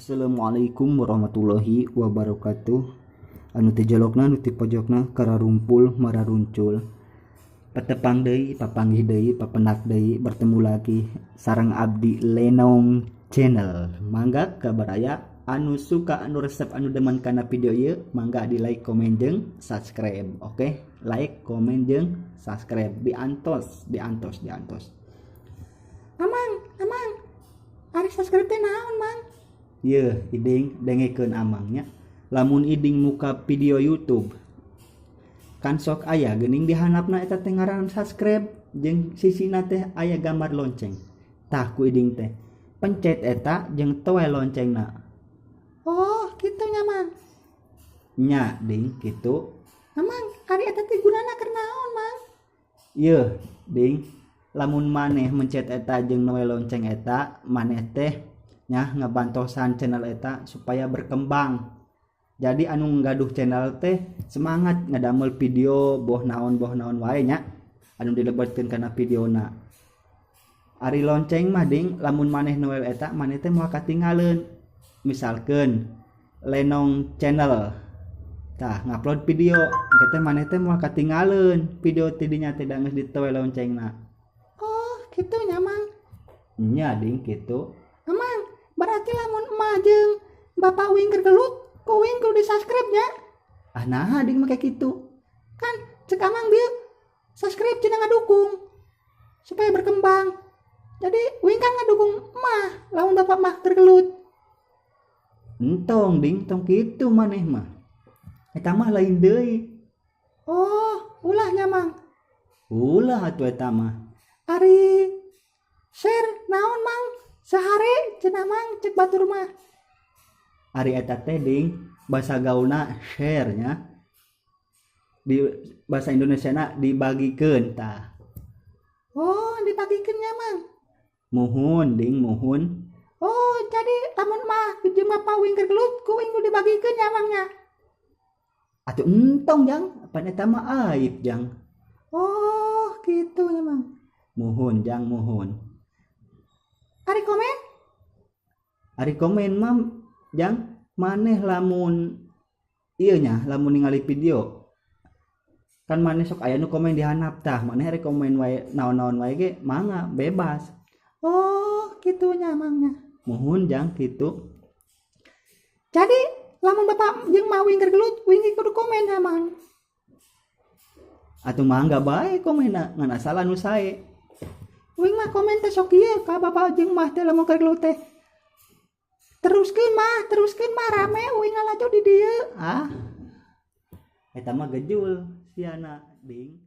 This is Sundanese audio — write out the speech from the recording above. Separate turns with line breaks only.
Assalamualaikum warahmatullahi wabarakatuh. Anu ti jolokna nu ti pojokna kararumpul mararuncul. Patepang deui, papanggih deui, papendak deui, bertemu lagi sareng abdi Lenong Channel. Mangga kabaraya anu suka, anu resep, anu demen kana video ieu, mangga di like, komen jeung subscribe. Oke, like, komen jeung subscribe. Diantos, diantos, diantos.
Amang, amang. Ari subscribe teh naon, Mang?
Yeuh, Iding, dengekeun amangnya. Lamun Iding muka video YouTube kan sok aya geuning di handapna eta teh ngaran subscribe jeung sisina teh aya gambar lonceng. Tah ku Iding teh pencet eta jeung toel loncengna.
Oh, kitu nya, Mang.
Nya, Ding, kitu.
Amang, ari eta teh gunana keur naon, Mang?
Yeuh, Ding, lamun maneh mencet eta jeung noel lonceng eta, maneh teh nya ngebantosan channel eta supaya berkembang. Jadi anu nggaduh channel teh semangat ngadamel video boh naon wae nya anu dilebetkeun kana videona. Ari lonceng mah, Ding, lamun maneh noel eta maneh teh moal katinggaleun. Misalkeun Lenong Channel tah ngupload video, engke teh maneh teh moal katinggaleun video ti dinya teh da geus ditoel loncengna.
Oh, kitu nya, Mang.
Nya, Ding, kitu.
Amang, berarti lamun emak jeung bapak uing keur gelut, ku uing kudu di-subscribe nya.
Ah, naha Ding make kitu?
Kan cek amang bieu subscribe cenah ngadukung supaya berkembang. Jadi uing kan ngadukung emak lamun bapak mah keur gelut.
Entong, Ding, tong kitu maneh mah. Eta mah lain deui.
Oh, ulah nya, Mang.
Ulah atuh eta mah.
Ari share naon, Mang? Sehari cenah, Mang, cek batur mah.
Ari eta teh, Ding, bahasa gaulna share nya. Di bahasa Indonesiana dibagikeun tah.
Oh, dibagikeun nya, Mang.
Muhun, Ding, muhun.
Oh, jadi lamun mah jeung bapak uing keur gelut, ku uing kudu dibagikeun nya, Mang nya.
Atuh entong, Jang, pan eta mah aib, Jang.
Oh, kitu nya, Mang.
Muhun, Jang, muhun.
Ari komen?
Ari komen mah, Jang, maneh lamun ieu nya, lamun ningali video kan maneh sok aya nu komen di handap tah, maneh ari komen wae naon-naon wae ge mangga bebas.
Oh, kitu nya, Mang nya.
Muhun, Jang, kitu.
Jadi lamun bapak jeung mak uing keur gelut, uing ge kudu komen ya, Mang.
Atuh mangga bae komenna, ngan asal anu sae.
Uing mah komen teh sok ieu ka bapak jeung mah teh lamun keur gelut teh. Teruskeun mah, teruskeun mah rame uing ngalajo di dieu.
Ah. Eta mah gejul siana, Ding.